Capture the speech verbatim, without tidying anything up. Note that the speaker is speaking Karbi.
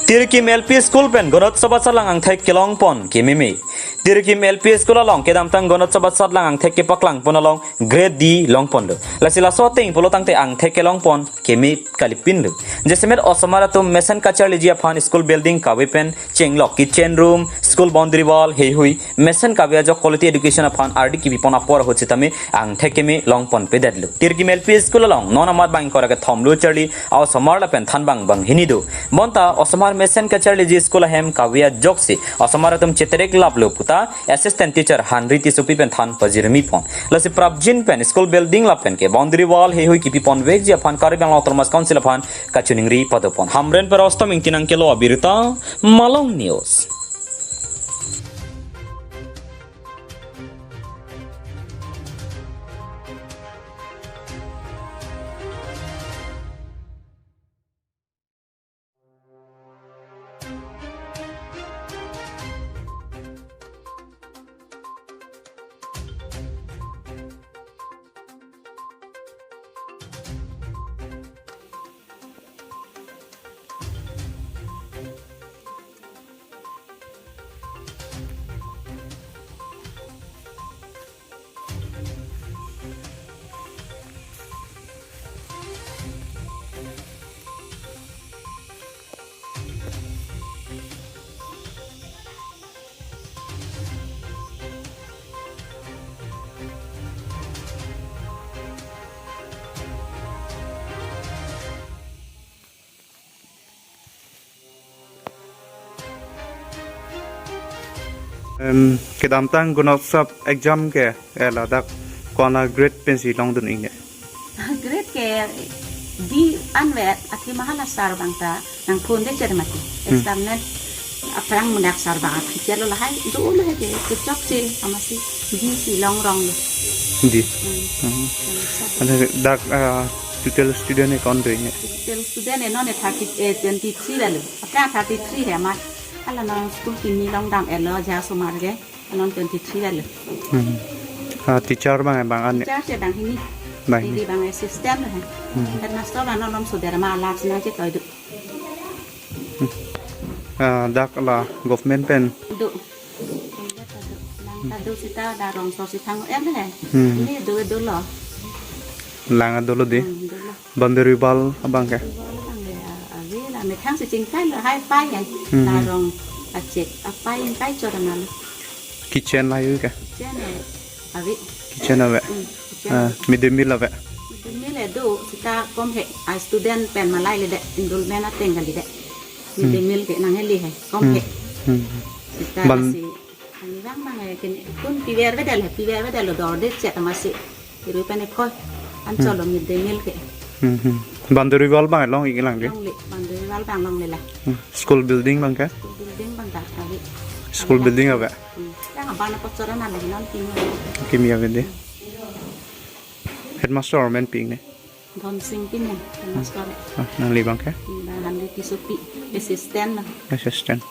Tirkim L P School pen Gunotsav Asalang angthek kelongpon kememe. Tirkim L P School along kedamtang Gunotsav Asalang angthek kepaklangpon along grade D longponlo. Lasi laso ateng pulo tangte angthek kelongpon keme kalipinlo. Jasemet osomar atum mesen kacharliji aphan school building kave pen chenglok kitchen room, school boundary wall, heihui mesen kave ajok quality education aphan ardi kepipon apor ahut sitame angthek keme longponpedetlo. Tirkim L P School along non amat bang ingkoi ra kethom lo charli a-osomar lapen thanbang banghini do. Bonta osomar mesen kacharliji school ahem kave ajoksi osomar atum cheterek laplo puta assistant teacher Henry Tissopi pen than pajirmipon. Lasi prapjin pen school building lapen ke boundary wall heihui kepiponvekji aphan Karbi Anglong Autonomous Council aphan kachiningri padopon. Hamren pen Rostom Ingti nangkelo abirta, Malong News. Em, kedamtang Gunotsav exam ke, eh, ladak ko-an a-grade pensi longdun ingne? Grade ke D anvet, athema hala sar bangta nangphonde chermati. Hmm. Exam net aphrang munak sar bang aphi chelo lahai, do lahai ke, kechokche, amatsi D si longronglo. D. Hmm. Hmm. Hmm. Ante dak, ah, total student ke ko-an do ingne? Total student ke non ke thirty, eh, twenty-three lalu. Aphrang thirty-three he amat. Hala non school kimi longdam elo ja osomar ke. Non twenty-three lalu. Hmm. Ah, teacher bang, bang an. Teacher si banghini. Banghini. Hini bang assistant he. Hmm. Headmaster bang non nom suder ma alam sinang si toi do. Hmm. Ah, dak la government pen. Do. Nang ta do sita da rongso si thang em he. Hmm. Hini do dolo. Lang dolo di. Hmm, dolo. Boundary wall abang ke? Wall abang ke, ah, ave la, methang si chingkai lo, hai pai ya. Hmm. Arong achek, apai ingkai chot analo. Kitchen la ave ke? Kitchen, eh, ave. Kitchen ave? Hmm, kitchen. Ah, midday meal ave? Midday meal, eh, do, sita kom he, ah, student pen malai le de, enrollment ateng kali de. Midday meal ke nang heli he, kom he. Hmm. Hmm. Sita ban- si Ani bang bang, eh, kene kun piver vedel he, piver vedel lo dorde chet amatsi. Iru pen ekhoi. An cholo midday meal ke. Hmm, hmm. Boundary wall bang long ik lang di? Longle, boundary wall bang longle la. Hmm. School building bang ke? School building bang ta ave. School building ave? Hmm. Yang abang apa chora na lagi non kimi. Kimi ave di. Headmaster men ping ne? Dhonsing Timung, headmaster. Ah, nangli bang ke? Bang Henry Tissopi, assistant lo. Assistant.